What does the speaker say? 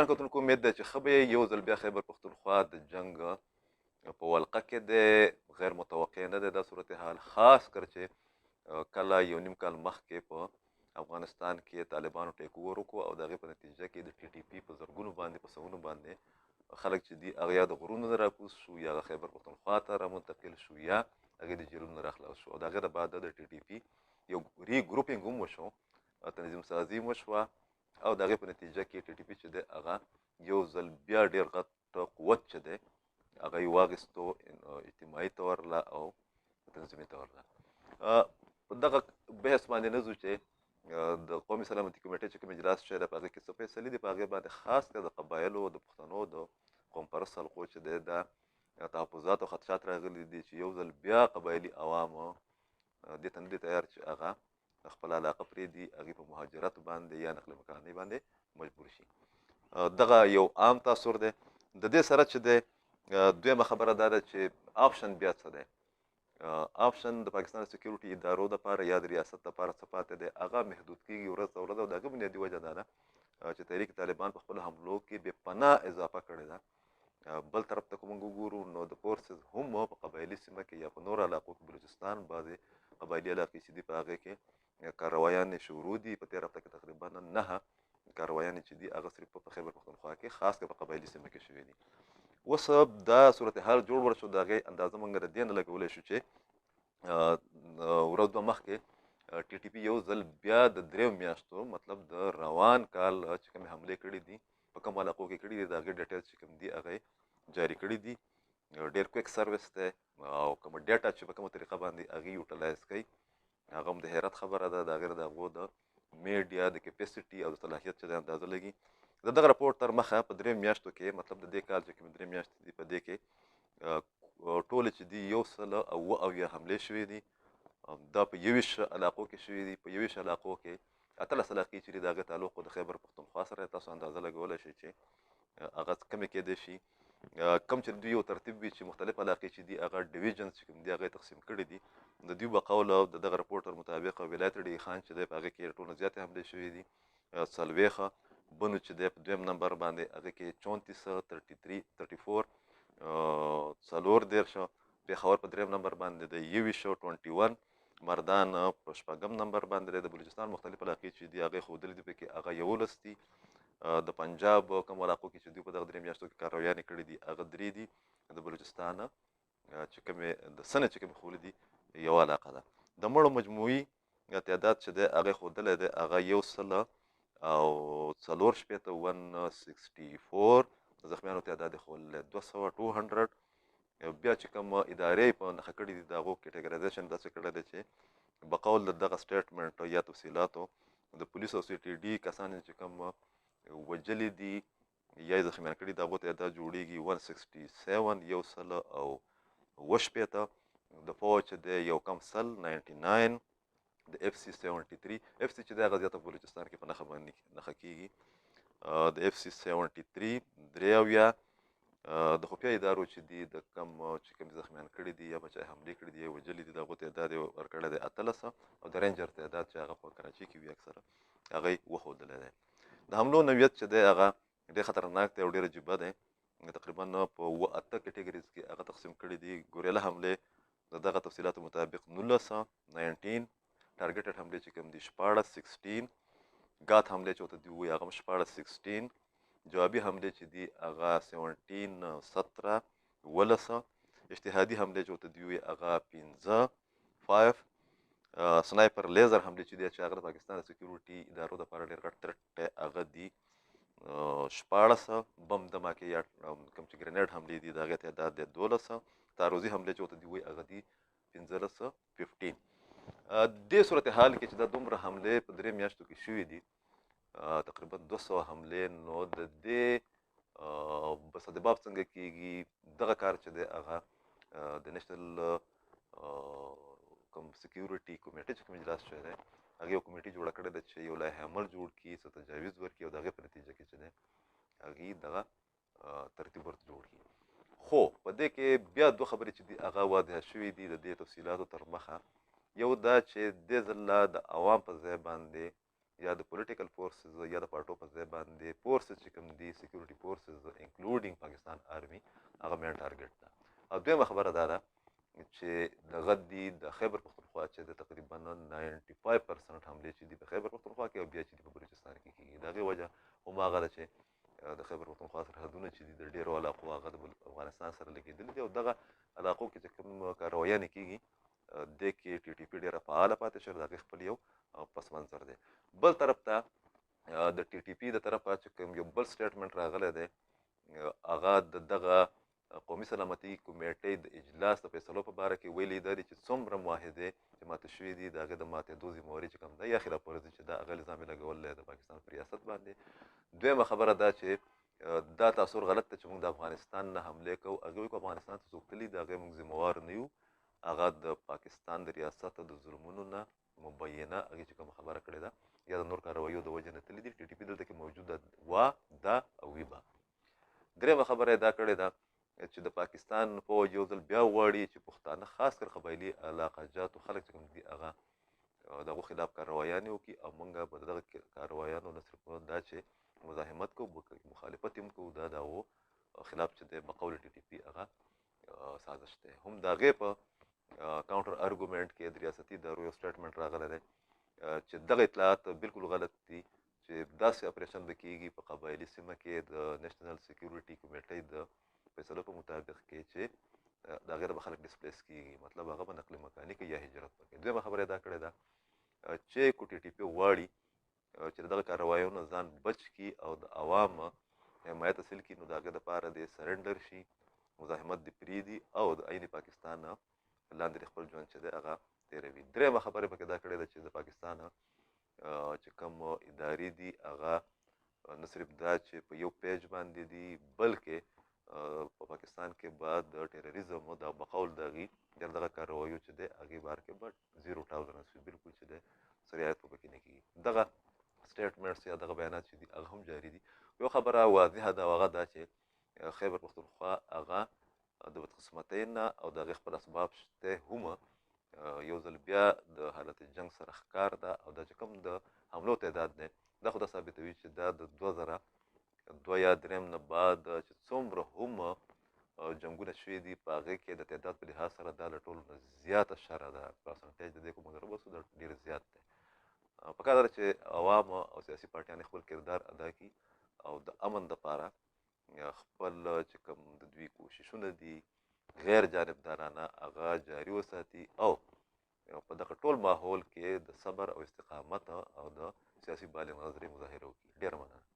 ګران کتونکو، امید ده چې ښه به یئ. یو ځل بیا خیبر پښتونخوا د جنګ په ولقه کې دی، غیر متوقع نه دی دا صورتحال، خاص کر چې کله یو نیم کال مخکې په افغانستان کې طالبانو ټیک اوور وکړو او د هغې په نتیجه کې د ټي ټي پي په زرګونو باندې، په سوونو باندې خلک چې دي هغه یا د غرونو نه راکوز شو، یا هغه خیبر پښتونخوا ته رامنتقل شو، یا هغې د جیلونو نه راخلاص شو. او د هغې د بعده د ټي ټي پي یو ری ګروپینګ هم وشو، تنظیم سازي هم وشوه، او د هغې په نتیجه کې ټي ټي پي چې دی هغه یو ځل بیا ډېر غټ قوت چې دی هغه یې واخیستو، اجتماعي طور له او تنظیمي طور له. په دغه بحث باندې نه ځو چې د قومي سلامتي کمیټې چې کوم اجلاس شوی دی په هغې کې څه فیصلې دي، په هغې باندې خاص کر د قبایلو، د پښتنو، د قوم پرست حلقو چې دی دا تحفظات او خدشات راغلي دي چې یو ځل بیا قبایلي عوام دې ته نه دي تیار چې هغه خپله علاقه پرېږدي، هغې په مهاجرت باندې یا نقل مکانۍ باندې مجبور شي. دغه یو عام تاثر دی. د دې سره چې دی دویمه خبره دا ده چې آپشن بیا څه دی؟ آپشن د پاکستان سکیورټي ادارو دپاره یا د ریاست دپاره څه پاتې دی؟ هغه محدود کېږي ورځ ته ورځ، او د هغې بنیادي وجه دا ده چې تحریک طالبان په خپلو حملو کې بې پناه اضافه کړې ده. بل طرف ته که موږ وګورو نو د فورسز هم په قبایلي سیمه کې یا په نورو علاقو کې، بلوچستان بعضې قبایلي علاقې چې دي په هغې کې کاروایانې شروع دي. په تېره هفته کې تقریبا 9 کاروایانې چې دي هغه صرف په خیبر پښتونخوا کې، خاص کر په قبایلي سیمه کې شوې دي. اوس دا صورتحال جوړ ورشو، د هغې اندازه موږ د دې نه لګولی شو چې ورځ دوه مخکې ټي ټي پي یو ځل بیا د دریو میاشتو، مطلب د روان کال چې کومې حملې کړې دي په کومو علاقو کې کړې دي، د هغې ډیټیلز چې کوم دي هغه یې جاري کړي دي. ډېر کویک سروس دی او کومه ډیټا چې په کومه طریقه باندې هغې یوټیلایز کوي هغه هم د حیرت خبره ده. د هغې د هغو د میډیا د کیپیسټي او د صلاحیت چې دی اندازه لګي. د دغه رپورټ تر مخه په درې میاشتو کې، مطلب د دې کال چې کومې درې میاشتې دي په دې کې ټولې چې دي 177 حملې شوې دي. دا په 21 علاقو کې شوې دي. په 21 علاقو کې 18 علاقې چې دي د هغې تعلق د خیبر پښتونخوا سره دی. تاسو اندازه لګولی شئ چې هغه کمې کېدی شي. کم چې دوی یو ترتیب وي چې مختلف علاقې چې دي هغه ډیویژنز چې کوم دي هغه یې تقسیم کړي دي. د دوی به قول او د دغه رپورټ مطابق ولایت ډي خان چې دی په هغې کې ټولو زیاتې حملې شوې دي، 40. بنو چې دی په دویم نمبر باندې هغې کې 34، 33، 34، 34. پېښور په دریم نمبر باندې دی 21، 21. مردان په شپږم نمبر باندې دی. د بلوچستان مختلف علاقې چې دي هغې ښودلې دي پکې هغه 11 دي. د پنجاب کوم علاقو کې چې دوی په دغه درې میاشتو کې کاروایانې کړې دي هغه 3 دي. د بلوچستان چې کومې د سنې چې کومې ښوولې دي یوه علاقه ده. د مړو مجموعي تعداد چې دی هغې ښودلی دی هغه 164، 164. د زخمیانو تعداد یې ښودلی 200، 200. بیا چې کوم ادارې په نښه کړې دي د هغو کیټګرایزیشن داسې کړی دی چې بقول د دغه سټیټمنټ یا تفصیلاتو د پولیس او سي ټي ډي کسان چې کوم وژلي دي یا یې زخمیان کړي د هغو تعداد جوړېږي 167، 167. د فوج چې دی یو کم 100، 99. د اف سي 73، اف سي چې دی هغه زیاته په بلوچستان کې په نښه باندې نښه کېږي. د اف سي 73، 73. د خفیه ادارو چې دي د کم چې کوم زخمیان کړي دي یا به چا حملې کړي دي یا وژلي دي د هغو تعداد یې ورکړی دی 18. او د رینجر تعداد چې هغه په کراچۍ کې وي اکثره هغه یې وښودلی دی. د حملو نوعیت چې دی هغه ډېر خطرناک دی او ډېر عجیبه دی. تقریبا په 7 8 کیټګریز کې هغه تقسیم کړي دي. ګوریلا حملې د دغه تفصیلاتو مطابق 19، 19. ټارګټډ حملې چې کوم دي 16، 16. ګات حملې چې ورته دوی وایي هغه هم 16، 16. جوابي حملې چې دي هغه 17، 17، 11. اجتهادي حملې چې ورته دوی وایي هغه 5، 5. سنایپر لیزر حملې چې دي چې هغه د پاکستان د سکیورټي ادارو دپاره ډېر غټ ترټ دی هغه دي 16. بم دماکې یا کوم چې ګرینیډ حملې دي د هغې تعداد دی 12. تعرضي حملې چې ورته دوی وایي هغه دي 15، 15. دې صورتحال کې چې دا دومره حملې په درې میاشتو کې شوې دي، تقریبا 200 حملې، نو د دې سدباب څنګه کېږي؟ دغه کار چې دی هغه د نېشنل کوم سکیورټي کمیټې چې کوم اجلاس شوی دی هغې یو کمیټي جوړه کړې ده چې یو لایحه عمل جوړ کړي، څه تجاویز ورکړي او د هغې په نتیجه کې چې دی هغې دغه ترتیب ورته جوړ کړي. خو په دې کې بیا دوه خبرې چې دي هغه واضح شوې دي د دې تفصیلاتو تر مخه. یو دا چې دې ځل د عوام په ځای باندې یا د پولیټیکل فورسز یا د پارټو په ځای باندې فورسز چې کوم دي، سکیورټي فورسز انکلوډینګ پاکستان آرمي، هغه مین ټارګټ ده. او دویمه خبره دا ده چې دغه دي د خیبر پښتونخوا چې د تقریبا 95% حملې چې دي په خیبر پښتونخوا کې او بیا چې دي په بلوچستان کې کېږي. د هغې وجه هم هغه ده چې د خیبر پښتونخوا سرحدونه چې دي د ډېرو علاقو هغه د افغانستان سره لګېدلي دي، او دغه علاقو کې چې کوم کاروایانې کېږي دې کې ټي ټي پي ډېره فعاله پاتې شوې، د هغې خپل یو پس منظر دی. بل طرف ته د ټي ټي پي د طرفه چې کوم یو بل سټیټمنټ راغلی دی، هغه د دغه قومي سلامتي کمیټې د اجلاس د فیصلو په باره کې ویلي دي چې څومره معاهدې چې ماتې شوې دي د هغې د ماتېدو ذمهواري چې کوم ده یا خلاف ورزي چې دا هغه الزام یې لګولی د پاکستان په ریاست باندې. دویمه خبره دا چې دا تاثر غلط دی چې موږ د افغانستان نه حملې کوو، هغې وایي که افغانستان ته څوک تللي د هغې موږ ذمهوار نه یو، هغه د پاکستان د ریاست د ظلمونو نه مبینه هغې چې کومه خبره کړې ده یا د نور کاروایو د وجې نه تللي دي. ټي ټي پي دلته کې موجوده وه، ده او وي به. درېیمه خبره یې دا کړې ده چې د پاکستان فوج یو ځل بیا غواړي چې پښتانه خاص کر قبایلي علاقه جاتو خلک چې کوم دي هغه د هغو خلاف کاروایانې وکړي، او موږ به د دغه کاروایانو نه صرف دا چې مزاحمت کوو بلکې مخالفت هم کوو، دا د هغو خلاف چې دی بقول ټي ټي پي هغه سازش دی. هم د هغې په کاونټر ارګومنټ کې د ریاستي ادارو یو سټیټمنټ راغلی دی چې دغه اطلاعات بالکل غلط دي چې داسې اپریشن به کېږي په قبایلي سیمه کې د نېشنل سکیورټي کمیټۍ د فیصلو په مطابق کې چې د هغې نه به خلک ډسپلیس کېږي، مطلب هغه به نقل مکاني کوي یا هجرت به کوي. دویمه خبره یې دا کړې ده چې کو ټي ټي پي غواړي چې د دغه کارروایو نه ځان بچ کړي او د عوام حمایت حاصل کړي، نو د هغې دپاره دې سرنډر شي، مزاحمت دې پرېږدي او د عین پاکستان لاندې د خپل ژوند چې دی هغه تېروي. درېیمه خبره یې پکې دا کړې ده چې د پاکستان چې کوم ادارې دي هغه نه صرف دا چې په یو پیج باندې دي، بلکې په پاکستان کې به د ټیرریزم د بقول د هغې یا دغه کارروایو چې دی هغې باره کې به زیرو ټالرنس وي، بالکل چې دی څه رعایت به پکې نه کېږي. دغه سټیټمنټس یا دغه بیانات چې دي هغه هم جاري دي. یو خبره واضحه ده او هغه دا چې خیبر پښتونخوا هغه د بدقسمتۍ نه او د هغې خپل اسباب شته هم یو ځل بیا د حالت جنګ سره ښکار ده، او دا چې کوم د حملو تعداد دی دا خو دا ثابتوي چې دا د 2002 یا دریم نه بعد چې څومره هم جنګونه شوي دي په هغې کې د تعداد په لحاظ سره دا له ټولو نه زیاته شرح ده. پرسنټیج د دې کوم راوباسو دا ډېر زیات دی. په کار ده چې عوام او سیاسي پارټیانې خپل کردار ادا کړي او د امن دپاره خپل چې کوم د دوی کوششونه دي غیر جانبدارانه هغه جاري وساتي، او په دغه ټول ماحول کې د صبر او استقامت او د سیاسي بالغ نظرې مظاهره وکړي. ډېره مننه.